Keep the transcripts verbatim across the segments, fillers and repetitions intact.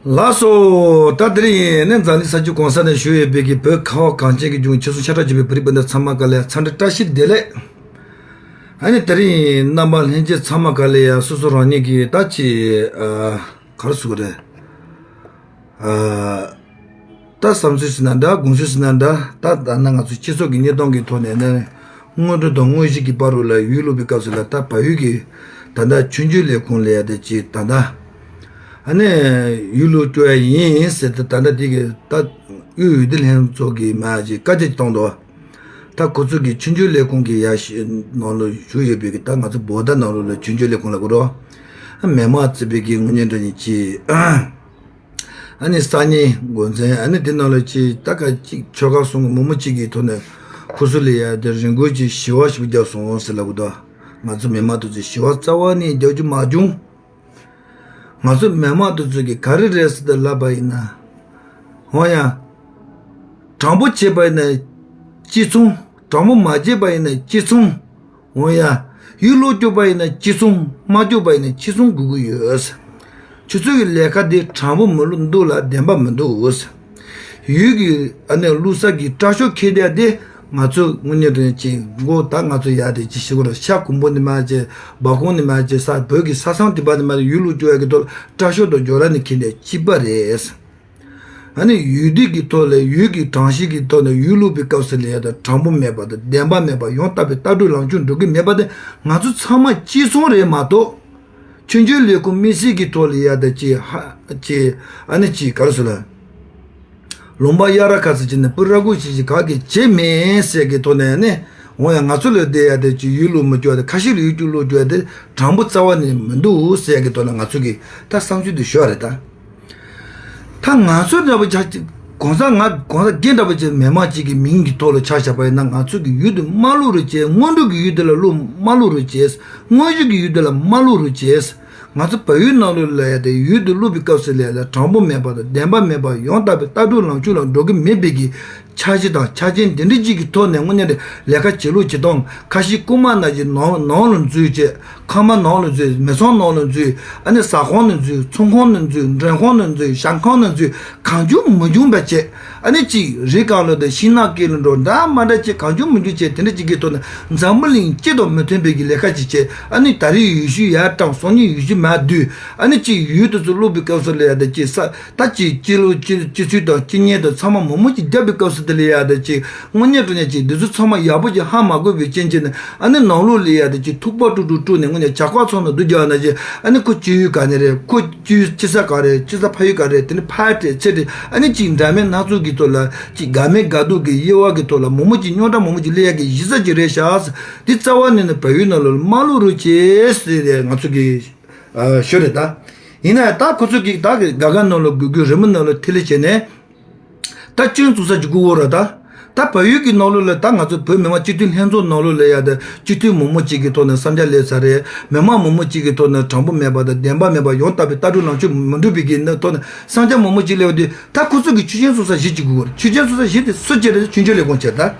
ལགས་སོ། ད་དེ་རིང་ནི་འཛམ་གླིང་ས་ཕྱོགས་གང་ས་ནས་བཞུགས་ཡོད་པའི་གི་བོད་ཁ་བ་གངས་ཅན་གྱི་ལྗོངས་ཆེ་སུ་ཤ་ཁྲག་གཅིག་པའི་བོད་རིགས་སྤུན་ཟླ་ཚང་མ་ག་ལ་ཡ་འཚམས་འདྲི་བཀྲ་ཤིས་བདེ་ལེགས། ཨ་ནི་དེ་རིང་རྣམ་པ་ལྷན་རྒྱས་ཚང་མ་ག་ལ་ཡ་སོ་སོ་རང་ཉིད་ཀྱི་ད་ཅི་ཨ་ག་རེ་ཟེར་དགོས་རེད། ཨ་ད་བསམ་ཚུལ་ཟེར་ན་འདྲ། དགོངས་ཚུལ་ཟེར་ན་འདྲ། ད་ད་ནང་ང་ཚོ་སྤྱི་ཚོགས་ཀྱི་གནས་སྟངས་ཀྱི་ཐོག་ནས་ནི། སྔོན་འགྲོ་དང་དངོས་གཞི་གི་བར་རུ་ལ་ཡུལ་ལུགས་པའི་སྐབས་སུ་ལ་ད་བལ་ཡུལ་གྱི་ད་ལྟ་ཆོས་འབྱོར་ལས་ཁུངས་ལ་ཡ་དེ་ཅི་ད་ལྟ་ཨ་ནི་ཡུལ་ལུགས་སྐྱོ་ཡ་ཡིན་ཟེར་ཏེ་ད་ལྟ་དེ་གི་ད་དབུས་འོས་བསྡུ་ལྷན་ཚོགས་ཀྱི་མ་ཅི་བཀའ་རྒྱ་ཅིག་བཏང་འདུག་ད་ཁོ་ཚོ་གི་ཆོས་འབྱོར་ལས་ཁུངས་ཀྱི་ཡ་ནང་ལ་བཞུགས་ཡོད་པའི་གི་ད་ང་ཚོ་བོད་ཟླ་ནང་ལོགས་ལ་ཆོས་འབྱོར་ལས་ཁུངས་ལ་གོ་རོགས། མི་མང་བརྩི་བའི་གི་དངོས་གནས་འདྲ་ཉིད་ཅི། ཨ་ནི་སང་ཉིན་འགོ་འཛིན། ཨ་ནི་དེ་ནང་ལ་ཅིག་ད་ག་ཅིག་ཆོལ་ཁ་གསུམ་གི་མི་མང་གཅིག་གི་ཐོག་ནས་ཁོ་ཚོ་ལ་ཡ་དེ་རི་མགོ་ཅིག་ཞི་བ་ཞིག་བརྒྱབ་སོང་ཟེར་ལབ་གི་འདུག་ང་ཚོ་མི་མང་དེ་ཚོས་ཞི་བ་རྩ་བ་ནས་རྒྱག་རྒྱུ་མ་བྱུང་། ང་ཚོ་མི་མང་དེ་ཚོ་གིས་ག་རེ་རེད་ཟེར་ཏེ་ལབ་པ་ཡིན་ན། འོ་ཡ། དྲང་པོ་བྱས་པ་ཡིན་ན་གཅིག་མཚུངས། དྲང་པོ་མ་བྱས་པ་ཡིན་ན་གཅིག་མཚུངས། འོ་ཡ། ཡུལ་ལུགས་སྐྱོབ་པ་ཡིན་ན་གཅིག་མཚུངས། མ་སྐྱོབ་པ་ཡིན་ན་གཅིག་མཚུངས་དགོས་ཀྱི་ཡོད། ཁྱོད་ཚོ་གི་ལས་ཀ་དེ་དྲང་པོ་མི་འདུག་ལ་བདེན་པ་མི་འདུག་ཡུལ་གྱི་ཨ་ནི་བླུགས་ས་གི་དྲག་ཤོས་ཁེལ་བསྡད་དེ་ང་ཚོ་དངོས་གནས་དྲང་གནས་ཅིག་མགོ་ད་ང་ཚོ་ཡ་དེ་ཅིག་ཞིག་གོ་ར་ཤ་གོང་པོ་ནི་མ་བྱེད། སྦ་ཁོང་ནི་མ་བྱེད། ས་བོད་ཀྱི་ས་མཚམས་དེ་པ་ནི་མ་ཡུལ་ལུགས་སྐྱོབ་ཡ་གི་ཐོག་ལ་དྲག་ཤོས་དང་སྦྱོར་ར་ནི་ཁེལ་བསྡད་གཅིག་པ་རེད། ཨ་ནི་ཡུལ་དུས་ཀྱི་ཐོག་ལས་ཡུལ་གྱི་གྲངས་གཞི་གི་ཐོག་ནས་ཡུལ་ལུགས་པའི་སྐབས་སུ་ལ་ཡ་དང་དྲང་པོ་མེད་པ་དང་བདེན་པ་མེད་པ་ཡང་དག་པའི་ལྟ་གྲུབ་ལངས་ཕྱོགས་འགྲོ་གི་མེད་པ་དེ་ང་ཚོ་ཚང་མ་གཅིག་མཚུངས་རེད་མ་གཏོགས། ཆོས་འབྱོར་ལས་ཁུངས་དམིགས་བསལ་གྱི་ཐོག་ལ་ཡ་དང་ཅི་ཧ་ཅི་ཨ་ནི་ཅི་ག་རེ་ཟེར་ལ། ལུང་པ་གཡར་ཁ་ཚ་ཅི་ནས་པུ་ར་གུ་ཞིག་ཞིག་ག་གི་བྱེད་མེད་ཟེར་གི་ཐོག་ནས་ནི། འོ་ཡ་ང་ཚོ་ལ་བསྡད་ཡ་དེ་ཅི་ཡུལ་ལུགས་མི་སྐྱོ་བ་དེ་ཁ་ཤས་ལ་ཡུལ་སྐྱོ་ལུགས་སྐྱོ་བ་དེ་དྲང་པོ་རྩ་བ་ནས་མི་འདུག་ཟེར་གི་ཐོག་ནས་ང་ཚོ་གི་ད་བསམ་ཚུལ་དེ་ཞུ་བ་རེད་ད། ད་ང་ཚོ་འདྲ་པོ་ཆ་གཅིག་གོང་ས་ང་གོང་ས་རྒན་འདྲ་པོ་ཅིག་མི་མང་གཅིག་གི་མིང་གི་ཐོག་ལ་ཆ་བཞག་པ་ཡིན་ན་ང་ཚོ་གི་ཡུལ་དེ་མ་བླུག་རོགས་བྱེད། སྔོན་འགྲོ་གི་ཡུལ་དེ་ལ་བླུག་མ་བླུག་རོགས་བྱེད། དངོས་གཞི་གི་ཡུལ་དེ་ལ་མ་བླུག་རོགས་བྱེད། ང་ཚོ་བལ་ཡུལ་ནང་ལོགས་ལ་ཡ་དེ་ཡུལ་དེ་བླུག་པའི་སྐབས་སུ་ལ་ཡ་དྲང་པོ་མེད་པ་དང་བདེན་པ་མེད་པ་ཡང་དག་པའི་ལྟ་གྲུབ་ལངས་ཕྱོགས་ལ་འགྲོ་གི་མེད་པའི་གི་འཆར་གཞི་དང་ཆ་རྐྱེན་དེ་འདྲ་གཅིག་གི་ཐོག་ནས་དངོས་གནས་དེ་ལས་ཀ་བྱེད་ལུགས་བྱེད་སྟངས་ཁ་ཤས་རྐུན་མ་ནང་བཞིན་ནང་ནང་ལ་འཛུལ་བྱས། ཁང་པ་ནང་ལ་འཛུལ། མི་ཚང་ནང་ལ་འཛུལ། ཨ་ནི་ཟ་ཁང་ནང་འཛུལ། ཚོང་ཁང་ནང་འཛུལ། མགྲོན་ཁང་ནང་འཛུལ། ཞལ་ཁང་ནང་འཛུལ། གང་བྱུང་མི་བྱུང་བ་བྱས། ཨ་ནི་གཅིག་རི་སྒང་ལ་དང་ཤིང་ནགས་དཀྱིལ་ལ་འགྲོ་འདྲ་མ་འདྲ་བྱས་གང་བྱུང་མི་བྱུང་བྱས་དེ་འདྲ་གཅིག་གི་ཐོག་ནས་འཛམ་བུ་གླིང་སྤྱི་དང་མི་མཐུན་པའི་གི་ལས་ཀ་ཅིག་བྱས། ཨ་ནི་ད་རེས་ཡུལ་ཤུལ་ཡར་དྲངས། སང་ཉིན་ཡུལ་ཤུལ་མར་བསྡུས། ཨ་ནི་གཅིག་ཡུལ་དེ་ཚོ་བླུག་པའི་སྐབས་སུ་ལ་ཡ་དང་གཅིག་ས། ད་ཅིག་སྤྱི་ལོ་སྤྱི་སྤྱི་ཚུལ་དང་སྤྱི་གཉེར་དང་ཚང་མ་མང་པོ་ཅིག་བརྒྱབ་པའི་སྐབས་སུ་དེ་ལ་ཡ་དང་ཅིག་དངོས་གནས་དྲང་གནས་ཅིག་འདི་ཚོ་ཚང་མ་ཡག་པོ་ཅིག་ཧ་མ་གོ་བའི་རྐྱེན་བྱས་ནས་ཨ་ནི་ནང་ལོགས་ལ་ཡ་དང་ཅིག་ཐུག་པ་དཀྲུག་དཀྲུག་དཀྲུག་ནས་དངོས་གནས་ཇ་ཁང་ཚང་ནང་སྡུག་རྒྱག་ན་ཅིག་ཨ་ནི་ཁོ་སྤྱི་ཡུལ་ག་ནས་རེད། ཁོ་སྤྱི་ཡུལ་སྤྱི་ས་ག་རེད། སྤྱི་ས་ཕ་ཡུལ་ག་རེད། དེ་ནི་ཕར་སྤྲད་ཚུར་སྤྲད་ཨ་ནི་ཅིག་འདྲ་མིན་སྣ་ཚོགས་ཀྱི་ཐོག་ལ་ཅིག་དགའ་མེད་དགའ་སྡུག་གི་དབྱེ་བ་གི་ཐོག་ལ་མང་པོ་ཅིག་རྙོག་དྲ་མང་པོ་ཅིག་སླེབས་ཡ་གི་གཞི་རྩ་ཅིག་རེད་ཤག་འདི་རྩ་བ་ནས་ནི་བལ་ཡུལ་ནང་ལོགས་ལ་མ་བླུག་རོགས་བྱེད་ཟེར་ཏེ་ང་ཚོ་གི་ཨ་ཞུ་རེད་ད། ཡིན་ན་ཡང་ད་ཁོ་ཚོ་གིས་ད་གི་དགའ་དགའ་ནང་ལ་སྒུག་སྒུག་རི་མོ་ནང་ལ་ཐིག་ལེ་བྱས་ནས། ད་སྐྱོན་བཙུགས་ས་ཅིག་དགོས་ཀྱི་རེད་ད། ད་བལ་ཡུལ་གྱི་ནང་ལོགས་ལ་ད་ང་ཚོ་བོད་མི་མང་སྤྱི་འཐུས་ལྷན་ཚོགས་ནང་ལོགས་ལ་ཡ་ད་སྤྱི་འཐུས་མང་པོ་ཅིག་གི་ཐོག་ནས་གསང་རྒྱ་སླེབས་ཚར་རེད། མི་མང་མང་པོ་ཅིག་གི་ཐོག་ནས་དྲང་པོ་མེད་པ་དང་བདེན་པ་མེད་པ་ཡང་དག་པའི་ལྟ་གྲུབ་ལངས་ཕྱོགས་མི་འགྲུབ་པའི་གི་ནི་ཐོག་ནས་གསང་རྒྱ་མང་པོ་ཅིག་སླེབས་པ་དུས་ད་ཁོ་ཚོ་གིས་ཆོས་ཆེན་བཙུགས་ས་གཞི་ཅིག་དགོས་ཀྱི་རེད། ཆོས་ཆེན་བཙུགས་ས་གཞི་དེ་སུ་བྱས་རེད། ཆོས་འབྱོར་ལས་ཁུངས་བྱས་ད།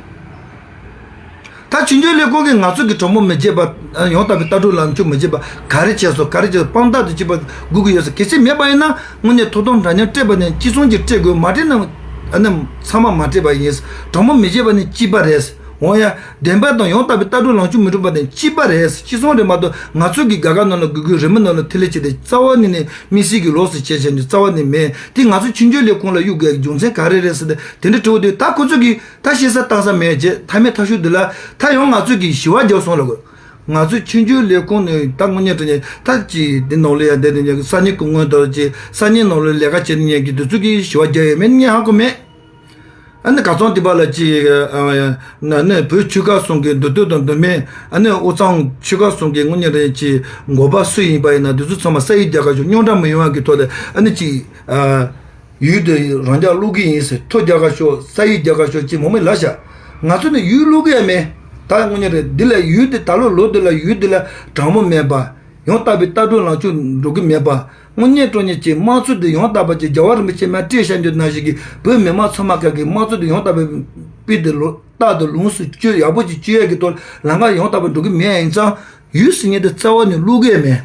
ད་ཆོས་འབྱོར་ལས་ཁུངས་ཀྱིས་ང་ཚོ་གི་དྲང་པོ་མི་བྱེད་པ། ཡང་དག་པའི་ལྟ་གྲུབ་ལངས་ཕྱོགས་མི་བྱེད་པ་ག་རེ་བྱས་སོང་། ག་རེ་བྱས་སོང་། དཔང་རྟགས་དེ་གཅིག་པ་དགོས་ཀྱི་ཡོད་ས་གལ་སྲིད་མེད་པ་ཡིན་ན་དངོས་གནས་ཐོབ་ཐང་འདྲ་མཉམ་སྤྲད་པ་ནས་གཅིག་མཚུངས་ཀྱིས་སྤྲད་དགོས། མ་སྤྲད་ན་ཨ་ནི་ཚང་མ་མ་སྤྲད་པ་ཡིན། དྲང་པོ་མི་བྱེད་པ་ནི་གཅིག་པ་རེད། འོ་ཡ། བདེན་པ་དང་ཡང་དག་པའི་ལྟ་གྲུབ་ལངས་ཕྱོགས་མི་འགྲུབ་པ་ནི་གཅིག་པ་རེད། གཅིག་མཚུངས་རེད་མ་གཏོགས་ང་ཚོ་གི་དགའ་དགའ་ནང་ལ་སྒུག་སྒུག་རི་མོ་ནང་ལ་ཐིག་ལེ་བྱས་ཏེ་རྩ་བ་ནས་ནི་དམིགས་བསལ་གྱི་ལོགས་སུ་བྱས་བྱས་ནས་རྩ་བ་ནས་མེད། དེ་ང་ཚོ་ཆོས་འབྱོར་ལས་ཁུངས་ལ་གཡུག་དགོས་རྒྱུ་མཚན་ག་རེ་རེད་ཟེར་ཏེ་དེ་འདྲ་དྲི་བ་དེ་ད་ཁོ་ཚོ་གིས། ད་ཤེས་ས་ལྟ་ས་མེད་ཅེས་མཐའ་མའི་ཐག་གཅོད་འདི་ལ་ད་ཡང་ང་ཚོས་ཀྱི་ཞི་བ་རྒྱག་སོང་ལ་གོ། ང་ཚོས་ཆོས་འབྱོར་ལས་ཁུངས་ནས་ད་དངོས་གནས་དྲང་གནས་ད་ཅི་འདི་ནང་ལ་ཡང་བསྡད་ནས་ཉན་གི་ས་གནས་སྐུ་ངོ་དང་ཅི་ས་གནས་ནང་ལ་ལས་ཀ་བྱེད་ནས་ཉན་གི་འདི་ཚོ་གིས་ཞི་བ་རྒྱག་ཡོད་མེད་ངས་ཧ་གོ་མེད། ཨ་ནི་ག་ཚོང་དེ་པ་ལ་ཅི་ཨ་ན་ནི་བོད་ཆོལ་ཁ་གསུམ་གི་མདོ་སྟོད་དང་མདོ་སྨད་ཨ་ནི་དབུས་གཙང་ཆོལ་ཁ་གསུམ་གི་དངོས་གནས་དྲང་གནས་ཀྱི་འགོ་པ་སུ་ཡིན་པ་ཡིན་ན་འདི་ཚོ་ཚང་མ་ས་ཡིག་རྒྱག་ག་ཤོག་རྙོག་དྲ་མི་ཡོང་བ་གི་ཐོག་ལ་ཨ་ནི་ཅི་ཨ། ཡུལ་དེ་རང་འཇགས་བླུག་གི་ཡིན་ཟེར། ཐོ་རྒྱག་ག་ཤོག་ས་ཡིག་རྒྱག་ག་ཤོག་ཅེས་མང་མོས་ལབ་ཤག་ང་ཚོ་ནི་ཡུལ་བླུག་གི་ཡ་མེད། ད་དངོས་གནས་རེད། འདི་ལ་ཡུལ་དེ་ད་ལོ་ལོ་འདི་ལ་ཡུལ་འདི་ལ་དྲང་པོ་མེད་པ། ཡང་དག་པའི་ལྟ་གྲུབ་ལངས་ཕྱོགས་འགྲོ་གི་མེད་པ། དངོས་གནས་དྲང་གནས་ཀྱི་དམངས་གཙོ་འདི་ཡང་དག་པ་ཅིག་རྒྱལ་བ་རིན་པོ་ཆེ་མར་སྤྲད་བཞག་རྒྱུ་ནང་བཞིན་གྱི་བོད་མི་མང་ཚང་མ་ག་གི་དམངས་གཙོ་འདི་ཡང་དག་པའི་དཔེ་འདི་ལོ་རྟག་ཏུ་ལོངས་སུ་སྤྱོད་ཡག་པོ་ཅིག་སྤྱོད་ཡག་གི་ཐོག་ལམ་ཁ་ཡང་དག་པ་འགྲོ་གི་མེད་ཡིན་ཙང་། ཡུལ་ཟེར་མཁན་དེ་རྩ་བ་ནས་བླུག་གི་མེད།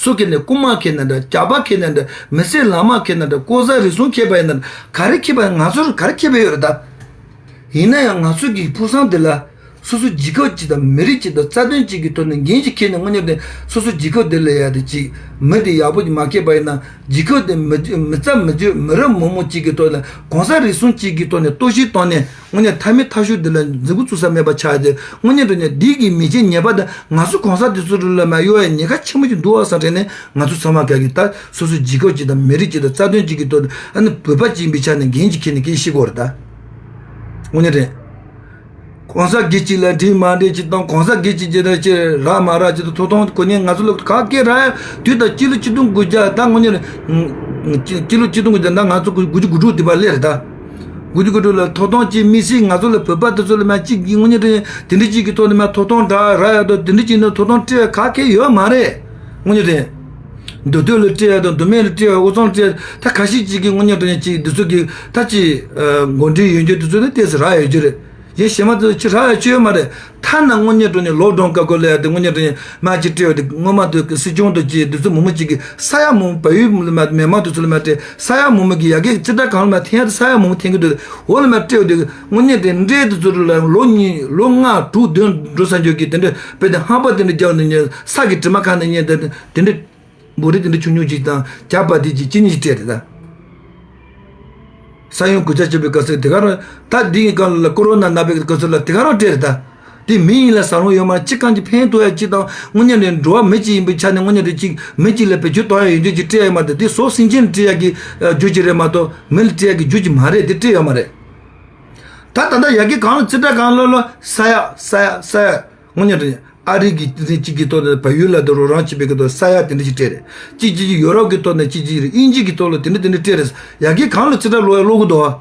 སུ་མཁས་ནས་རྐུན་མ་མཁས་ན་འདྲ། ཇག་པ་མཁས་ན་འདྲ། མི་སེར་ལམ་མ་མཁས་ན་འདྲ། ལྐོག་ཟ་རུལ་སུངས་མཁས་པ་ཡིན་ན་འདྲ། ག་རེ་མཁས་པ་ཡིན། ང་ཚོར་ག་རེ་མཁས་པ་ཡོད་རེད་ད། ཡིན་ན་ཡང་ང་ཚོ་གི་ཕུགས་བསམ་དེ་ལ། སོ་སོ་རྒྱལ་ཁབ་ཅིག་དང་མི་རིགས་ཅིག་དང་རྩ་དོན་ཅིག་གི་ཐོག་ནས་འགན་ཅིག་འཁྱེར་ནས། དངོས་གནས་དེ་སོ་སོ་རྒྱལ་ཁབ་དེ་ལ་ཡ་དེ་ཅིག་མི་དེ་ཡག་པོ་ཅིག་མ་འཁྱེར་པ་ཡིན་ན། རྒྱལ་ཁབ་དེ་མི་མི་རྩ་མི་འཇོག་མི་རབས་མང་པོ་ཅིག་གི་ཐོག་ནས་གོང་ས་རུལ་སུངས་ཅིག་གི་ཐོག་ནས་གཏོར་བཤིག་བཏང་ནས། དངོས་གནས་མཐའ་མའི་མཐའ་མཇུག་འདི་ལ་མཛུབ་གུ་བཙུགས་ས་མེད་པ་ཆགས་ཏེ། དངོས་གནས་དྲང་གནས་འདི་གི་མི་ཆེན་ཉེས་པ་དེ་ང་ཚོ་གོང་ས་དེ་ཚོ་རུ་ལ་མ་གཡོ་ཡ་ཉེན་ཁ་ཆེན་པོ་ཅིག་འདུག་བ་བསམ་དྲན་ནས། ང་ཚོ་ཚང་མ་ག་གི་ད་སོ་སོ་རྒྱལ་ཁབ་ཅིག་དང་མི་རིགས་ཅིག་དང་རྩ་དོན་ཅིག་གི་ཐོག་ཨ་ནི་བོད་པ་ཅིག་ཡིན་པའི་ཆ་ནས་འགན་ཅིག་འཁྱེར་ནས་སྐད་ཤེས་དགོས་རེད་ད། དངོས་གནས་དྲང་གོང་ས་སྒེར་གཅིག་ལ་འགྲིག་མ་འགྲིག་ཅིག་དང་། གོང་ས་སྒེར་གཅིག་ཅིག་ལ་ཅིག་རག་མ་རག་ཅིག་དང་། ཐོབ་ཐང་གོ་ཉེན་ང་ཚོ་ལ་ག་གེ་རག་ཡ་དུས་ད་སྤྱི་ལོ་ཆིག་སྟོང་དགུ་བརྒྱ་ད་དངོས་གནས་སྤྱི་ལོ་ཆིག་སྟོང་དགུ་བརྒྱ་ད་ང་ཚོ་དགུ་བཅུ་གོ་དྲུག་དེ་བ་ལེར་ད། དགུ་བཅུ་གོ་དྲུག་ལ་ཐོབ་ཐང་ཅིག་དམིགས་བསལ་ང་ཚོ་ལ་བོད་པ་དེ་ཚོ་ལ་མ་གཅིག་གིས་དངོས་གནས་དྲང་དེ་འདྲ་ཅིག་གི་ཐོག་ནས་མ་ཐོབ་ཐང་འདྲ་རག་ཡ་དང་། དེ་འདྲ་ཅིག་ནས་ཐོབ་ཐང་སྤྲད་ཡ་ག་གེ་ཡོད་མ་རེད། དངོས་གནས་དྲང་མདོ་སྟོད་ལ་སྤྲད་ཡ་དང་། མདོ་སྨད་ལ་སྤྲད་ཡ། དབུས་གཙང་ལ་སྤྲད་ཡ། ད་ཁ་ཤས་ཅིག་གིས་དངོས་གནས་དྲང་གནས་ཅིག་འདི་ཚོ་གི་ད་ཅིག་འགོ་འདྲེན་ཡོད་རྒྱུ་དེ་ཚོ་ནི་ཏོག་ཙམ་རག་ཡོད་རྒྱུ་རེད། གཞན་གཞན་མ་ཚོ་ཅིག་རག་ཡ་ཅིག་ཡོད་མ་རེད། ཐ་ན་དངོས་གནས་དྲང་གནས་ལོག་སྒྲོན་ཀ་ཀོ་ལ་ཡ་དེ་དངོས་གནས་དྲང་གནས་མ་ཅིག་སྤྲད་ཡོད་དེ། སྔོན་མ་དེ་སྲིད་སྐྱོང་དང་ཅིག་དེ་ཚོ་མང་པོ་ཅིག་གིས་ས་ཡ་མང་པོ་བལ་ཡུལ་མི་མང་དེ་ཚོ་ལ་མ་སྤྲད། ས་ཡ་མང་པོ་གིས་ཡ་གི་རྩིས་ཁྲ་གང་ལ་མ་འཐེན་ཡ་དེ་ས་ཡ་མང་པོ་འཐེན་གི་འདུག་འོ་ལ་མ་སྤྲད་ཡོད་དེ། དངོས་གནས་དྲང་གནས་འདྲེ་དེ་ཚོ་ལ་ལོ་གཉིས་ལོ་ལྔ་དྲུག་བདུན་འགྲོ་ས་འཇོག་གི་དེ་འདྲ་དཔེ་དེ་ཧམ་པ་དེ་འདྲ་རྒྱག་ནས་ཉན། ས་གི་དྲི་མ་ཁ་ནས་ཉན་དེ་དེ་འདྲ། འབོ་རི་དེ་འདྲ་ཆུང་ཆུང་ཅིག་དང་ཇག་པ་དེ་ཅིག་གཅིག་གཉིས་ཤིག་སྤྲད་རེད་ད། ས་ཡོམ་གོད་ཆག་བྱས་པའི་སྐབས་སུ་དེ་ག་རང་། ད་འདི་གི་སྐབས་ལ་ཀོ་རོ་ན་ན་བའི་སྐབས་སུ་ལ་དེ་ག་རང་སྤྲད་རེད་ད། དེ་མི་ཡིན་ལ་ཟ་རུང་ཡོད་མ་རེད། ཅི་གང་ཅི་ཕན་ཐོགས་ཡ་ཅིག་དང་། དངོས་གནས་ནས་འགྲོ་བ་མི་གཅིག་ཡིན་པའི་ཆ་ནས་དངོས་གནས་དེ་གཅིག་མི་གཅིག་ལ་བེད་སྤྱོད་གཏོང་ཡ་ཡོད་རྒྱུ་ཅིག་སྤྲད་ཡ་མ་གཏོགས། དེ་སྲོག་ཟིན་ཅན་སྤྲད་ཡ་གི་རྒྱུ་ཅིག་རེད་མ་གཏོགས། མི་ལ་སྤྲད་ཡ་གི་རྒྱུ་ཅིག་མ་རེད། དེ་སྤྲད་ཡོད་མ་རེད། ད་ད་ལྟ་ཡ་གི་གང་ལ་རྩིས་ཁྲ་གང་ལོ་ལོ་ས་ཡ་ས་ཡ་ས་ཡ། དངོས་གནས་དྲང་གནས་ཨ་རི་གི་དེ་གཅིག་གི་ཐོག་ནས་བལ་ཡུལ་ལ་དེ་རོགས་རམ་བྱེད་པའི་གི་ཐོག་ས་ཡ་དེ་འདྲ་ཞིག་སྤྲད་རེད། གཅིག་གཅིག་གཅིག་ཡོ་རོབ་ཀྱི་ཐོག་ནས་གཅིག་གཅིག་རེད། དབྱིན་ཇི་གི་ཐོག་ལ་དེ་འདྲ་དེ་འདྲ་སྤྲད་རེད། ཡ་གི་གང་ལ་རྩིས་ཁྲ་ལོ་ཡ་ལོ་གི་འདུག་ཨ།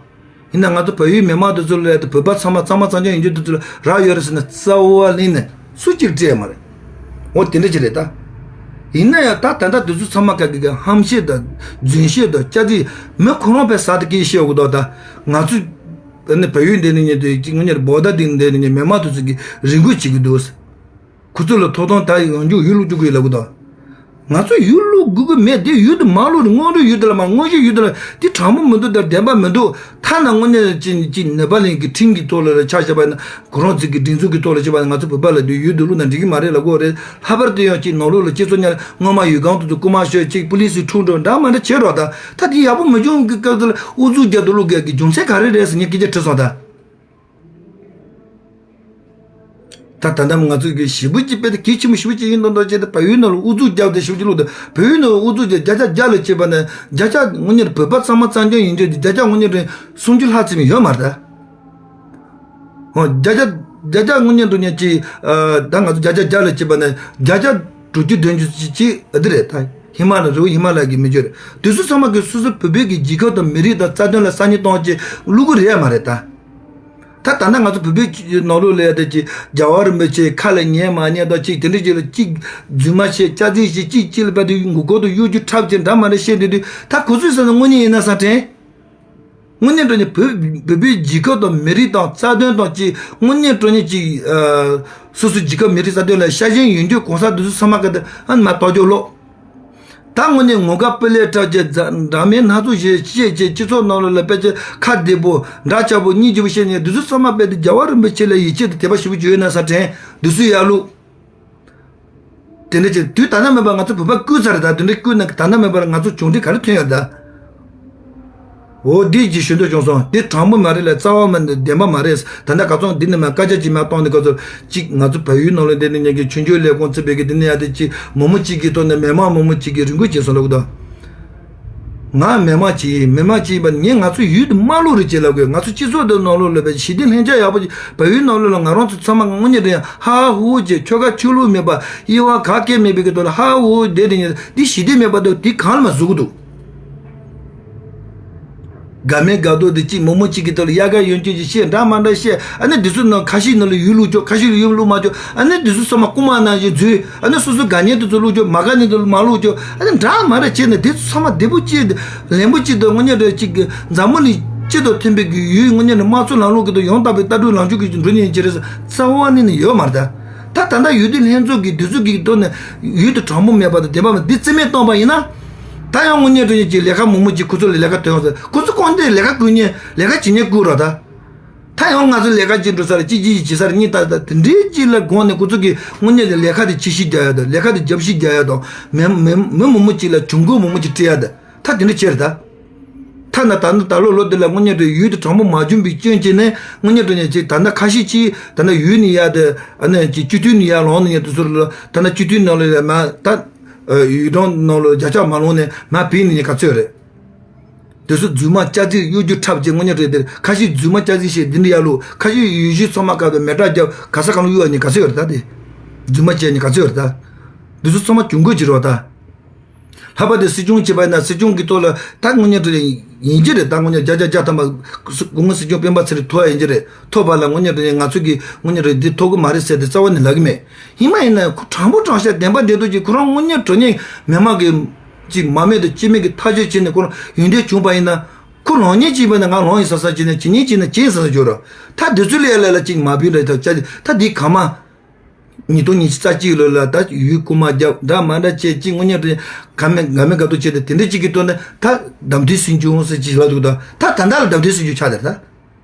ཡིན་ན་ང་ཚོ་བལ་ཡུལ་མི་མང་དེ་ཚོ་ལ་ཡ་དེ་བོད་པ་ཚང་མ་གཙང་མ་གཙང་རྐྱང་ཡིན་རྒྱུ་དེ་ཚོ་ལ་རག་ཡོད་རེད་ཟེར་ན་རྩ་བ་ལེན་ནས་སུ་གཅིག་སྤྲད་ཡ་མ་རེད། འོ་དེ་འདྲ་ཅིག་རེད་ད། ཡིན་ན་ཡང་ད་ད་ལྟ་དེ་ཚོ་ཚང་མ་ག་གི་གི་ཧམ་བཤད་དང་རྫུན་བཤད་དང་སྐྱག་རྫུན། མི་ཁོ་རང་པས་ཟ་དེ་སྐད་བཤད་འོ་གི་འདུག་ད་ང་ཚོ། ཨ་ནི་བལ་ཡུལ་འདི་ནས་ཉན་དུས་ཅིག་དངོས་གནས་བོད་ཟླ་འདི་འདི་ནས་ཉན་མི་མང་དེ་ཚོ་གིས་རེ་སྐུལ་བྱེད་ཀྱི་འདུག་ཁོ་ཚོ་ལ་ཐོབ་ཐང་ད་ཡང་འཇུག་ཡུལ་ལུགས་འཇུག་གི་ལབ་གི་འདུག་ང་ཚོ་ཡུལ་ལུགས་དགོས་ཀྱི་མེད། དེ་ཡུལ་དུ་མ་ལུགས་རེད། དངོས་རོས་ཡུལ་དུ་ལ་མ་དངོས་གཞི་ཡུལ་དུ་ལ་དེ་དྲང་པོ་མི་འདུག་ད་བདེན་པ་མི་འདུག་ཐ་ན་དངོས་གནས་ཅིག་ཅིག་ནེ་པ་ལིན་གྱི་ཁྲིམས་ཀྱི་ཐོག་ལ་ལ་ཆ་བཞག་པ་ཡིན་ན། ཁོ་རང་ཚོ་གི་སྒྲིག་འཛུགས་ཀྱི་ཐོག་ལ་བྱས་པ་ན་ང་ཚོ་བོད་པ་ལ་དེ་ཡུལ་དུ་ལུགས་ན་འགྲིག་གི་མ་རེད་ལབ་གི་རེད། ལྷག་པར་དུ་ཡང་ཅིག་ནང་ལོགས་ལ་སྤྱི་ཚོགས་ཉར་སྔོན་མ་ཡུལ་ཁང་དུ་དུ་རྐུ་མ་ཤོད་ཅིག་པུ་ལི་སི་འཁྲུག་འགྲོ་འདྲ་མ་འདྲ་བྱེད་རོགས་ད། ད་དེ་ཡག་པོ་མི་བྱུང་གི་སྐབས་དེ་ལ་ཨུ་ཚུགས་རྒྱག་ཏུ་བླུག་དགོས་ཀྱི་རྒྱུ་མཚན་ག་རེ་རེད་ཟེར་ངས་སྐད་ཆ་དྲིས་སོང་ད། ད་ད་ལྟ་ང་ཚོ་གི་ཞེ་པོ་ཅིག་དཔེ་དེ་གལ་ཆེན་པོ་ཞེ་པོ་ཅིག་ཡིན་མདོག་མདོག་བྱས་ཏེ་བལ་ཡུལ་ནང་ལ་ཨུ་ཚུགས་རྒྱག་དེ་ཞེ་པོ་ཅིག་བླུག་ད། བལ་ཡུལ་ནང་ལ་ཨུ་ཚུགས་རྒྱག་བརྒྱ་ཆ་བརྒྱ་ལ་བྱས་པ་ན་བརྒྱ་ཆ་དངོས་གནས་བོད་པ་གཙང་མ་གཙང་རྐྱང་ཡིན་རྒྱུ་དེ་བརྒྱ་ཆ་དངོས་གནས་རེད་སུམ་ཅུ་ལྷག་ཙམ་ཡོད་མ་རེད་ད། ཨོ་བརྒྱ་ཆ་བརྒྱ་ཆ་དངོས་གནས་འགྲོ་མཁན་ཅིག་ད་ང་ཚོ་བརྒྱ་ཆ་བརྒྱ་ལ་བྱས་པ་ན་བརྒྱ་ཆ་དྲུག་ཅུ་བདུན་ཅུ་ཅིག་ཅིག་ཨ་དེ་རེད་ད། ཧི་མ་ལ་རི་བོ་ཧི་མ་ལ་གི་མི་ཆོས་རེད། དེ་ཚོ་ཚང་མ་གི་སོ་སོ་བོད་པའི་གི་རྒྱལ་ཁབ་དང་མི་རིགས་དང་རྩ་དོན་ལ་གསར་རྙེད་གཏོང་ཅིག་བླུག་གི་རེད་ཡ་མ་རེད་ད། ད་ད་ལྟ་ང་ཚོ་བོད་པའི་ནང་ལོགས་ལ་ཡ་ད་ཅིག་རྒྱལ་བ་རིན་པོ་ཆེ་ཁ་ལ་ཉན་མ་ཉན་དང་ཅིག་དེ་འདྲ་ཅིག་ལ་ཅིག་རྫུན་མ་བཤད་སྐྱག་རྫུན་བཤད་ཅིག་ཅིག་ལ་བལ་དུ་མགོ་སྐོར་དུ་གཡོ་སྒྱུ་འཁྲབ་ཅིག་འདྲ་མ་འདྲ་བཤད་འདུག་དུས་ད་ཁོ་ཚོས་ཟེར་ན་དངོས་གནས་ཡིན་ན་ས་དྲན། དངོས་གནས་དྲང་གནས་བོད་བོད་པའི་རྒྱལ་ཁབ་དང་མི་རིགས་དང་རྩ་དོན་དང་ཅིག་དངོས་གནས་དྲང་གནས་ཅིག་སོ་སོའི་རྒྱལ་ཁབ་མི་རིགས་རྩ་དོན་ལ་ཤ་ཞེན་ཡོད་རྒྱུ་གོང་ས་དེ་ཚོ་ཚང་མ་ག་དེ་ཨ་ནི་མ་གཏོགས་ཀྱོག་ལོག་ད་དངོས་གནས་ངོ་དགའ་སྤུ་ལས་གྲགས་ཀྱི་འདྲ་མིན་སྣ་ཚོགས་ཤིག་བཤད་ཀྱི་སྤྱི་ཚོགས་ནང་ལོགས་ལ་དཔེ་ཆ་ཁ་བདེ་པོ་འདྲ་ཆགས་པོ་སྙིང་རྗེ་པོ་བཤད་ནས་དེ་ཚོ་ཚང་མ་དཔེ་དེ་རྒྱལ་བ་རིན་པོ་ཆེ་ལ་ཡིད་ཆེས་དང་དད་པ་ཞེ་པོ་ཅིག་ཡོད་ན་ས་དྲན་དེ་ཚོའི་ཡ་ལུགས། དེ་འདྲ་བྱས་དུས་ད་ལྟ་མེད་པར་ང་ཚོ་བོད་པ་བརྐུས་ཚར་རེད་ད། དེ་འདྲ་བརྐུས་ན་ད་ལྟ་མེད་པར་ང་ཚོ་གྱོང་ཁྲི་ག་རེ་ཐོན་ཡོད་ད། འོ་འདི་ཅིག་ཞུ་འདོད་བྱུང་སོང་། དེ་དྲང་པོ་མ་རེད་ལ་རྩ་བ་མ་བདེན་པ་མ་རེད། ད་ལྟ་ག་ཚོད་འདི་ནས་མ་སྐད་ཆ་ཅིག་མ་གཏོང་ནས་ག་ཚོད་ཅིག་ང་ཚོ་བལ་ཡུལ་ནང་ལ་བསྡད་ནས་ཉན་གི་ཆོས་འབྱོར་ལས་ཁུངས་ཚུད་པའི་གི་དེ་ནས་ཡ་དེ་ཅིག་མི་མང་ཅིག་གི་ཐོག་ནས་མི་མང་མི་མང་ཅིག་གི་རེ་སྐུལ་བྱས་སོང་ལབ་གི་འདུག་ང་མི་མང་ཅིག་ཡིན། མི་མང་ཅིག་ཡིན་པ་ངས་ང་ཚོ་ཡུལ་དུ་མ་ལོག་རེད་ཅེས་ལབ་དགོས། ང་ཚོ་སྤྱི་ཚོགས་དེ་ནང་ལོགས་ལ་བའི་ཞི་བདེ་ལྷིང་འཇགས་ཡག་པོ་ཅིག་བལ་ཡུལ་ནང་ལོགས་ལ་ང་རང་ཚོ་ཚང་མ་དངོས་གནས་དྲང་ཧ་ཧ་ཧུ་ཧུ་ཅེས་ཁྱོ་ག་ཆོས་ལུགས་མེད་པ་དབྱེ་བ་ག་གེ་མེད་པའི་གི་ཐོག་ལ་ཧ་ཧུ་ཧུ་བསྡད་དེ་ཉིན་དེ་ཞི་བདེ་མེད་པ་འདུག་དེ་གང་ལ་མ་བཟོ་གི་འདུག་དགའ་མེད་དགའ་མདོག་དེ་གཅིག་མི་མང་གཅིག་གི་ཐོག་ལ་དབྱར་ཁ་གཡོན་སྐྱོན་ཅིག་བཤད་འདྲ་མ་འདྲ་བཤད། ཨ་ནི་དེ་ཚོ་ནང་ཁ་ཤས་ནང་ལ་ཡུལ་ལུགས་ཆོག་ཁ་ཤས་ལ་ཡུལ་ལུགས་མ་ཆོག་ཨ་ནི་དེ་ཚོ་ཚང་མ་རྐུན་མ་ནང་བཞིན་འཛུལ། ཨ་ནི་སོ་སོ་དགའ་ཉེ་དེ་ཚོ་ལུགས་ཆོག་མ་དགའ་ཉེ་དེ་ཚོ་མ་ལུགས་ཆོག་ཨ་ནི་འདྲ་མ་འདྲ་བྱས་ནས་དེ་ཚོ་ཚང་མ་བདེ་པོ་བྱས་ལན་པོ་གཅིག་དང་དངོས་གནས་འདྲ་གཅིག་འཛམ་བུ་གླིང་སྤྱི་དང་མཐུན་པའི་གི་ཡུལ་དངོས་གནས་འདྲ་དམངས་གཙོ་ལམ་ལུགས་ཀྱི་དང་ཡང་དག་པའི་ལྟ་གྲུབ་ལངས་ཕྱོགས་ཀྱི་འགྲོ་ཉེན་ཅི་རེད་རྩ་བ་ནས་ནི་ཡོད་མ་རེད་ད། ད་ད་ལྟ་ཡུལ་དེ་ལྷན་ཚོགས་ཀྱི་དེ་ཚོ་གི་ཐོག་ནས་ཡུལ་དུ་དྲང་པོ་མེད་པ་དང་བདེན་པ་མེད་འདི་རྩིས་མེད་བཏང་པ་ཡིན་ན། ད་ཡང་དངོས་གནས་དྲང་གནས་ཀྱི་ལས་ཀ་མང་པོ་ཅིག་ཁོ་ཚོ་ལ་ལས་ཀ་ཐོན་ཡོང་ཟེར། ཁོ་ཚོ་ཀོང་སྟེ་ལས་ཀ་དགོས་ཉེན་ལས་ཀ་བྱེད་ཉེན་དགོས་རོགས་ད། ད་ཡང་ང་ཚོ་ལས་ཀ་བྱེད་འགྲོ་ས་ལ་གཅིག་གཅིག་བྱེད་ས་རེད། གཉིས་ད་ད་དེ་འདྲའི་གཅིག་ལ་དགོངས་ནས་ཁོ་ཚོ་གི་དངོས་གནས་ཀྱི་ལས་ཀ་དེ་ཇེ་ཞན་རྒྱག་ཡ་དང་ལས་ཀ་དེ་རྒྱ་ཞན་རྒྱག་ཡ་དང་མི་མི་མི་མང་པོ་ཅིག་ལ་གྱོང་གུན་མང་པོ་ཅིག་སྤྲད་ཡ་དང་ད་དེ་འདྲ་བྱས་རེད་ད། ཐ་ན་ད་ནི་ད་ལོ་ལོ་འདི་ལ་དངོས་གནས་དྲང་ཡུལ་དུ་དྲང་པོ་མ་བྱུང་བའི་སྐྱོན་བྱས་ནས་དངོས་གནས་དྲང་གནས་ཅིག་ད་ལྟ་ཁ་ཤས་ཅིག་ད་ལྟ་ཡུལ་ནས་ཡར་དུ་ཨ་ནི་ཅིག་སྤྱི་འཐུས་ནས་ཡར་ལངས་ནས་དུ་ཚུར་ལ་ད་ལྟ་སྤྱི་འཐུས་ནང་ལ་ཡར་མ་ད་ཡུལ་གྲོང་ནང་ལ་བརྒྱ་ཆ་མ་ལངས་ནས་མ་བུད་ནས་ག་ཚོད་རེད། དེ་ཚོ་རྫུན་མ་སྐྱག་རྫུན་གཡོ་སྒྱུ་འཁྲབ་ཅིག་དངོས་གནས་དྲང་དེ་ཁ་ཤས་རྫུན་མ་སྐྱག་རྫུན་བཤད་འདི་འདྲ་ཡར་ལོ་ཁ་ཤས་ཡུལ་གཞིས་ཚང་མ་བཀག་པའི་མེ་སྲེག་རྒྱབ་ག་ས་ག་ལ་གཡུག་ཡ་ནི་ག་ཚོད་ཡོད་རེད་ད་དེ། རྫུན་མ་བྱས་ནི་ག་ཚོད་ཡོད་རེད་ད། འདི་ཚོ་ཚང་མ་གྱོང་གུན་བྱེད་རོགས་ད། ལྷག་པར་དུ་སྲིད་སྐྱོང་བྱེད་པ་ཡིན་ན་སྲིད་སྐྱོང་གི་ཐོག་ལ་ད་དངོས་གནས་དྲང་ཡིན་གྱི་རེད། ད་དངོས་གནས་བརྒྱ་ཆ་བརྒྱ་ཐམ་པ་སྐུ་ངོ་སྲིད་སྐྱོང་སྤེན་པ་ཚེ་རིང་ཐོབ་ཡ་ཡིན་གྱི་རེད། ཐོབ་པ་ལ་དངོས་གནས་དྲང་ཡིན་ང་ཚོ་གིས་དངོས་གནས་དྲང་འདི་ཐོབ་གི་མ་རེད་ཟེར་ཏེ་རྩ་བ་ནས་ལབ་གི་མེད། ཡིན་མ་ཡིན་ན་ཁོ་དྲང་པོ་དྲང་བཞག་བདེན་པ་བདེན་ཐོག་ཅིག་ཁོ་རང་དངོས་གནས་དྲང་གནས་མི་མང་གི་ཅིག་མ་རྨོས་དང་སྐྱེ་མེད་ཀྱི་ཐག་གཅོད་བྱས་ནས་ཁོ་རང་ཡོན་ཏན་བྱུང་པ་ཡིན་ན་ཁོ་ལངས་ཉེན་ཅིག་ཡིན་པ་ན་ང་ལངས་ཡིན་ས་ས་བྱས་ནས་བྱེད་ཉེན་ཅིག་ཡིན་ན་བྱེད་ཡིན་ས་ས་འཇོག་རོགས། ད་འདི་ཚོ་ལས་ལས་ལ་ཅིག་མ་བུད་རེད་ད་ཅ་ད་འདི་ག་མ། ཉིས་སྟོང་ཉི་ཤུ་རྩ་གཅིག་ལོ་ལ་ད་ཡུལ་རྐུ་མ་རྒྱབ་འདྲ་མ་འདྲ་བྱས་ཅིག་དངོས་གནས་དྲང་ག་མེད་ག་མེད་ག་ཏོ་བྱས་ཏེ་དེ་འདྲ་ཅིག་གི་ཐོག་ནས་ད་གདམ་འཐུས་སྲིད་སྐྱོང་ཟེར་ཅིག་ལབ་འདུག་ད་ད་ད་ལྟ་ལ་གདམ་འཐུས་སྲིད་སྐྱོང་ཆགས་དེར་ད།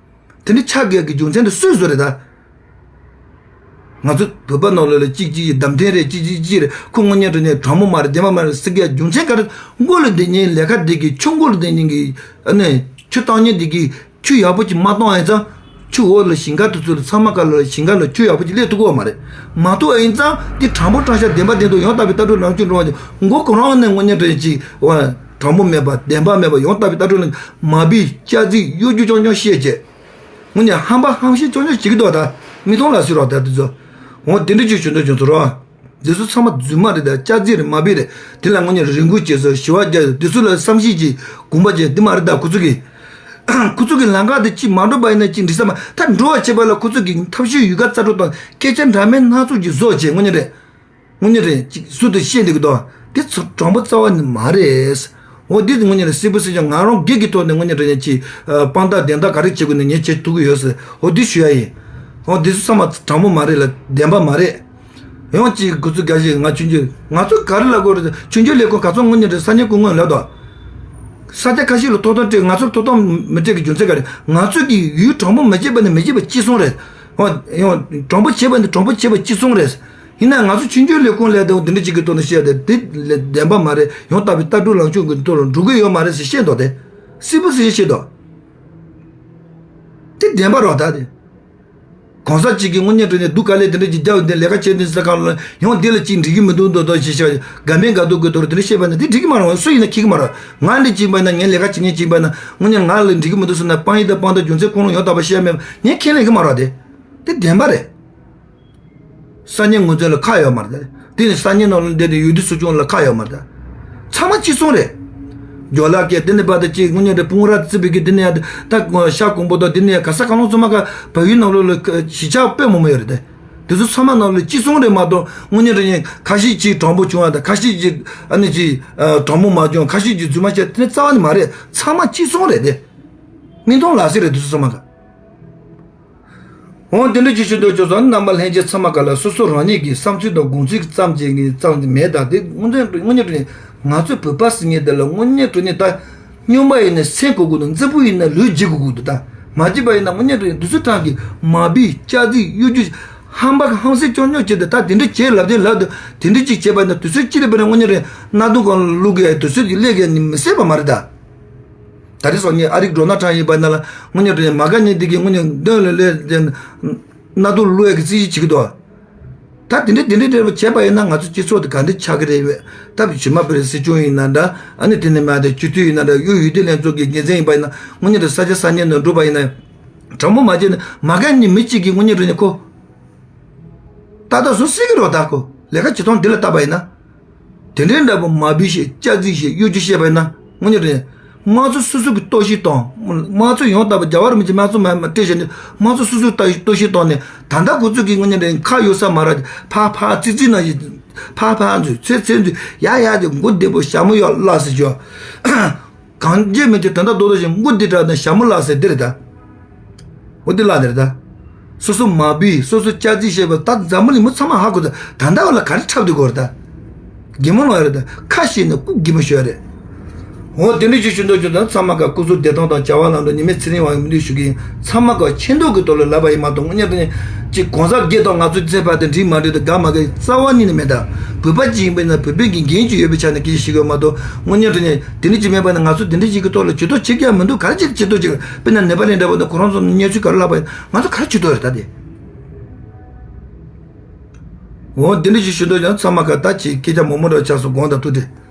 དེ་འདྲ་ཆགས་དགོས་ཀྱི་རྒྱུ་མཚན་དེ་སུས་བཟོ་རེད་ད། ང་ཚོ་བོད་པ་ནང་ལོགས་ལ་གཅིག་གཅིག་གི་གདམ་འཐེན་རེད་གཅིག་གཅིག་གཅིག་རེད་ཁོ་དངོས་གནས་དྲང་གནས་དྲང་མོ་མ་རེད་བདེན་པ་མ་རེད་ཟེར་གྱི་རྒྱུ་མཚན་ག་རེ་མགོ་ལ་བསྡད་ཉིན་ལས་ཀ་བསྡད་ཀྱི་ཆུ་མགོ་ལ་བསྡད་ཉིན་གྱི་ཨ་ནི་ཆུ་བཏང་ཉིན་བསྡད་ཀྱི། ཆུ་ཡག་པོ་ཅིག་མ་གཏོང་ཡིན་ཙང་། ཆུ་འོག་ལ་ཞིང་ཁ་དེ་ཚོ་ལ་ཚང་མ་ཀ་ལ་ཞིང་ཁ་ལ་ཆུ་ཡག་པོ་ཅིག་སླེབས་ཐུབ་ཀྱི་ཡོད་མ་རེད། མ་གཏོགས་ཡིན་ཙང་འདི་དྲང་པོ་དྲང་བཞག་བདེན་པ་བདེན་ཐོག་ཡང་དག་པའི་ལྟ་གྲུབ་ལངས་ཕྱོགས་འགྲོ་བ་ཅིག་མགོ་ཁོ་རང་ནས་དངོས་གནས་དྲང་ཅིག་བ་དྲང་པོ་མེད་པ་བདེན་པ་མེད་པ་ཡང་དག་པའི་ལྟ་གྲུབ་ལངས་མ་བིས་སྐྱག་རྫུན་གཡོ་སྒྱུ་རྐྱང་རྐྱང་བཤད་བྱས། དངོས་གནས་ཧམ་པ་ཧམ་བཤད་རྐྱང་རྐྱང་བྱེད་ཀྱི་འདུག་ད། མི་མཐོང་ལ་ཟེར་རོགས་ད་དེ་ཚོ། འོ་དེ་འདྲ་ཅིག་བྱུང་འདུག་བྱུང་ཚོ་རོགས། འདི་ཚོ་ཚང་མ་རྫུན་མ་རེད་ད་སྐྱག་རྫུན་རེད་མ་བིས་རེད། དེ་ལ་དངོས་གནས་རེ་སྒུག་བྱེད་ས་ཞི་བ་རྒྱག་འདི་ཚོ་ལ་བསམ་ཤེས་ཀྱི་དགོངས་པ་བྱས་འདི་མ་རེད་ད་ཁོ་ཚོ་གི་ཁོ་ཚོ་གི་ལམ་ཁ་དེ་ཅིག་མ་འགྲོ་བ་ཡིན་ན་ཅིག་འགྲིག་ས་མ་ད་འགྲོ་བ་བྱེད་པ་ལ་ཁོ་ཚོ་གི་ཐབས་ཤེས་ཡུལ་ཁ་རྩ་འགྲོ་དང་སྐད་ཆ་འདྲ་མིན་སྣ་ཚོགས་ཀྱི་བཟོ་བྱས་དངོས་གནས་རེད། དངོས་གནས་རེད་ཅིག་ཟུར་དུ་བཤད་འདུག་གི་དོ། དེ་ཚོ་དྲང་པོ་རྩ་བ་ནས་མ་རེད། འོ་འདི་དངོས་གནས་རེད་སྲིད་པ་སྲིད་སྐྱོང་ང་རང་སྒེར་གྱི་ཐོག་ནས་དངོས་གནས་རེད་ཅིག་དཔང་རྟགས་བདེན་རྟགས་ག་རེ་བྱེད་དགོས་ནས་ངས་བྱེད་ཐུབ་ཀྱི་ཡོད་ཟེར་འོ་འདི་ཞུ་ཡ་ཡིན། འོ་འདི་ཚོ་ཚང་མ་དྲང་པོ་མ་རེད་ལ་བདེན་པ་མ་རེད། ཡང་ཅིག་ཁོ་ཚོ་དགའ་ཞིག་ང་ཆུང་ཆུང་ང་ཚོ་ག་རེ་ལབ་དགོས་རེད་ཆུང་ཆུང་ལས་ཁུངས་ག་ཚོད་དངོས་གནས་རེད་ས་གནས་སྐུ་ངོས་ལབ་དོ། ས་ཆ་ཁ་ཤས་ལ་ཐོབ་ཐང་སྤྲད་ང་ཚོར་ཐོབ་ཐང་མི་སྤྲད་ཀྱི་རྒྱུ་མཚན་ག་རེད་ང་ཚོ་གི་ཡུལ་དྲང་པོ་མི་བྱེད་པ་ནི་མི་བྱེད་པ་གཅིག་མཚུངས་རེད། ཡང་དྲང་པོ་བྱེད་པ་ནི་དྲང་པོ་བྱེད་པ་གཅིག་མཚུངས་རེད། ཡིན་ན་ང་ཚོ་ཆུང་ཆུང་ལས་ཁུངས་ལས་དང་འདི་འདྲ་ཅིག་གི་ཐོག་ནས་བཤད་དེ་འདི་ལས་བདེན་པ་མ་རེད་ཡང་དག་པའི་ལྟ་གྲུབ་ལངས་ཕྱོགས་ཀྱི་ཐོག་ལ་འགྲོ་གི་ཡོད་མ་རེད་ཟེར་བཤད་འདུག་དེ། སྲིད་པ་ཟེར་བཤད་འདུག་དེ་བདེན་པ་རོགས་ད་དེ། གང་ཟག་གཅིག་གིས་དངོས་གནས་དྲང་གནས་སྡུག་དཀའ་ལས་དེ་འདྲ་ཅིག་རྒྱབ་དེ་ལས་ཀ་བྱས་དེ་ཟེར་གང་ལ་ཡང་དེ་ལ་ཅིག་འགྲིག་གི་མི་འདུག་འདུག་འདུག་ཞེས་བཤད་དགའ་མིན་དགའ་སྡུག་གི་ཐོག་དེ་འདྲ་བཤད་པ་ན་དེ་འགྲིག་གི་མ་རེད་སུ་ཡིན་ན་ཁྱེད་ཀྱི་མ་རེད་ང་འདྲ་ཅིག་ཡིན་པ་ན་ངས་ལས་ཀ་བྱེད་མཁན་ཅིག་ཡིན་པ་ན་དངོས་གནས་ང་ལ་འགྲིག་གི་མི་འདུག་ཟེར་ན་དཔང་ཡིག་དང་དཔང་རྟགས་རྒྱུ་མཚན་ཁོང་ལ་ཡང་དག་པ་བཤད་མེད་པ་ངས་ཁས་ལེན་གི་མ་རེད་དེ། དེ་བདེན་པ་རེད། ས་གནས་ངོས་འཛིན་ལ་ཁག་ཡོད་མ་རེད། དེ་ནི་ས་གནས་ནང་ལ་བསྡད་དེ་ཡུལ་དུ་སྲིད་སྐྱོང་ལ་ཁག་ཡོད་མ་རེད། ཚང་མ་གཅིག་མཚུངས་རེད། ཇོ་ལགས་ཀྱིས་དེ་ནི་པ་ད་ཅིག་དངོས་གནས་རེད་སྤུན་ར་བརྩི་བའི་གི་དེ་ནི་ཡང་ད་ཤ་ཀོང་པོ་དང་དེ་ནི་ཡང་ག་ས་ག་ལོང་ཚང་མ་ག་བལ་ཡུལ་ནང་ལོགས་ལ་གཞིས་ཆགས་དཔེ་མང་པོ་ཡོད་རེད་དེ། དེ་ཚོ་ཚང་མ་ནང་ལ་གཅིག་མཚུངས་རེད་མ་གཏོགས་དངོས་གནས་རེད་ཁ་ཤས་ཅིག་དྲང་པོ་བྱུང་བ་དང་ཁ་ཤས་ཅིག་ཨ་ནི་ཅིག་དྲང་མོ་མ་བྱུང་ཁ་ཤས་ཅིག་རྫུན་མ་བཤད་དེ་ནི་རྩ་བ་ནི་མ་རེད་ཚང་མ་གཅིག་མཚུངས་རེད་དེ། མི་མཐོང་ལག་ཟེར་རེད་དེ་ཚོ་ཚང་མ་ག་འོང་དེ་འདྲ་ཅིག་ཞུ་འདོད་ཆོག་སོང་རྣམ་པ་ལྷན་རྒྱས་ཚང་མ་ག་ལ་སོ་སོ་རང་ཉིད་ཀྱི་བསམ་ཚུལ་དང་དགོངས་ཚུལ་ཙམ་གྱི་ངས་ཙམ་གྱི་མེད་ད་དེ་དངོས་འབྲེལ་དངོས་གནས་དྲང་ང་ཚོའི་བོད་པ་ཟེར་མཁན་དེ་ལ་དངོས་གནས་དྲང་གནས་ད་སྨྱོན་པ་ཡིན་ན་སེམས་གོ་དགོས་འདུག་མཛེས་པོ་ཡིན་ན་ལུས་འཇིགས་དགོས་འདུག་ད་མ་བྱས་པ་ཡིན་ན་དངོས་གནས་དྲང་གནས་དུས་ཚོད་གྲངས་ཀྱི་མ་བིས་སྐྱག་རྫུན་གཡོ་སྒྱུ་ཧམ་པ་ཧམ་སེམས་ཀྱང་ཉོག་བྱས་ཏེ་ད་དེ་འདྲ་བྱས་ལབ་དེ་ལབ་དེ་འདྲ་ཅིག་བྱས་པ་ཡིན་ན་དུས་ཚོད་གཅིག་ལ་བར་ན་དངོས་གནས་དྲང་གནས་གནའ་དུང་སྒང་ལ་བླུག་གི་དུས་ཚོད་ཀྱི་སླེབས་ཀྱི་ནི་མི་སྲིད་པ་མ་རེད་ད། ད་རེས་སོང་ཉིན་ཨ་རིག་འགྲོ་ན་གྲངས་ཡིན་པ་ན་ལ་དངོས་གནས་དྲང་གནས་མ་དགའ་ཉིན་འདི་གི་དངོས་གནས་འདོན་ལ་ལས་ཀྱི་གནའ་དུང་བླུག་ཡ་གི་རྩིས་གཞི་བྱེད་ཀྱི་འདུག་ད་དེ་འདྲས་དེ་འདྲས་འདྲ་བ་བྱས་པ་ཡིན་ན་ང་ཚོ་སྤྱི་ཚོགས་དེ་ག་འདྲས་ཆགས་ཀྱི་རེད་བས་ད་བཞི་མ་བོད་རིགས་སྲིད་སྐྱོང་ཡིན་ན་འདྲ་ཨ་ནི་དེ་ནས་མ་དེ་སྤྱི་འཐུས་ཡིན་ན་འདྲ་གཡུ་ཡུལ་དུས་ལྷན་ཚོགས་ཀྱི་འགན་འཛིན་ཡིན་པ་ཡིན་ན་དངོས་གནས་དྲང་ས་ཆ་ས་གནས་ནང་འགྲོ་བ་ཡིན་ན་དྲང་པོ་མ་བྱས་ན་མ་དགའ་ཉིན་མི་གཅིག་གིས་དངོས་གནས་དྲང་གནས་ཁོ་ཏག་ཏག་བཟོ་སྲིད་ཀྱི་རོགས་ད་ཁོ་ལས་ཀ་བྱེད་སྟངས་འདི་ལ་བལྟས་པ་ཡིན་ན། དེ་འདྲའི་འདྲ་པོ་མ་བུ་ཞིག་སྐྱག་རྫུན་ཞིག་གཡོ་སྒྱུ་བཤད་པ་ཡིན་ན་དངོས་གནས་དྲང་གནས་དམངས་གཙོ་སོ་སོ་གི་གཏོར་བཤིག་བཏང་དམངས་གཙོ་ཡང་དག་པ་རྒྱལ་བ་རིན་པོ་ཆེ་དམངས་གཙོ་མ་མ་སྤྲད་བཞག་ནས་དམངས་གཙོ་སོ་སོ་གཏོར་བཤིག་བཏང་ནས་ད་ལྟ་ཁོ་ཚོ་གི་དངོས་གནས་དྲང་གནས་ཁ་གཡོ་ས་མ་རག་ཕ་ཕ་ཙི་ཙི་ན་ཡི་ཕ་ཕ་འཛུལ་ཚེ་ཚེ་འཛུལ་ཡ་ཡ་དེ་མགོ་བདེ་པོ་ཞྭ་མོ་ཡོད་ལ་ཟེར་ཞོ། གང་རྒྱལ་མི་དེ་ད་ལྟ་རྡོ་རྡོ་ཞིག་མགོ་འདི་དྲག་ནས་ཞྭ་མོ་བརླག་ཟེར་འདི་རེད་ད། འོ་འདི་བརླག་ནི་རེད་ད། སོ་སོ་མ་བུས་སོ་སོ་སྐྱག་རྫུན་བཤད་པ་ད་འཛམ་བུ་གླིང་མི་ཚང་མ་ཧ་གོ། ད་ད་ལྟ་བ་ལ་ག་རེ་འཁྲབ་སྡོད་དགོས་རེད་ད། གད་མོ་ལངས་ཡ་རེད་ད། ཁ་ཤེས་ནས་སྐུ་གད་མོ་ཤོར་ཡ་རེད། འོ་དེ་འདྲ་ཞིག་ཞུ་འདོད་ཀྱི་འདུག་ཚང་མ་ག་སྐུ་གཟུགས་བདེ་ཐང་དང་བྱ་བ་ལམ་འགྲོ་ཉི་མའི་ཚེ་རིང་བ་ཡོང་མི་འདུག་ཞུ་གི་ཡིན། ཚང་མ་ག་ཆེ་མདོག་གི་ཐོག་ལ་ལབ་པ་ཡིན་མ་གཏོགས་དངོས་གནས་དྲང་གནས་ཅིག་གང་ཟག་སྒེར་དང་ང་ཚོ་བརྩེ་བ་དེ་འགྲིག་མ་འགྲིག་དང་དགའ་མ་དགའ་རྩ་བ་ཉིད་ནས་མེད་ད། བོད་པ་ཅིག་ཡིན་པ་ཡིན་ན་བོད་པའི་གི་འགན་ཅིག་ཡོད་པའི་ཆ་ནས་སྐད་ཆ་བཤད་ཀྱི་ཡོད་མ་གཏོགས་དངོས་གནས་དྲང་གནས་དེ་འདྲ་ཅིག་མེད་པ་ན་ང་ཚོ་དེ་འདྲ་ཅིག་གི་ཐོག་ལ་ཇུས་གཏོགས་བྱེད་ཀྱི་ཡང་མི་འདུག་ག་རེ་བྱེད་ཇུས་གཏོགས་བྱེད་ཀྱི་དཔེར་ན་ནེ་པ་ལི་འདྲ་པོ་དང་ཁོ་རང་ཚོ་ཉེས་ཚུལ་ག་རེ་ལབ་པ་ཡིན་ང་ཚོ་ག་རེ་ཇུས་གཏོགས་རེད་ད་དེ། འོ་དེ་འདྲ་ཞིག་ཞུ་འདོད་ཀྱང་ཚང་མ་ག་ད་ཅིག་སྐད་ཆ་མང་མང་འདྲ་ཆགས་སོང་དགོངས་དག་ཐུགས་རྗེ་ཆེ།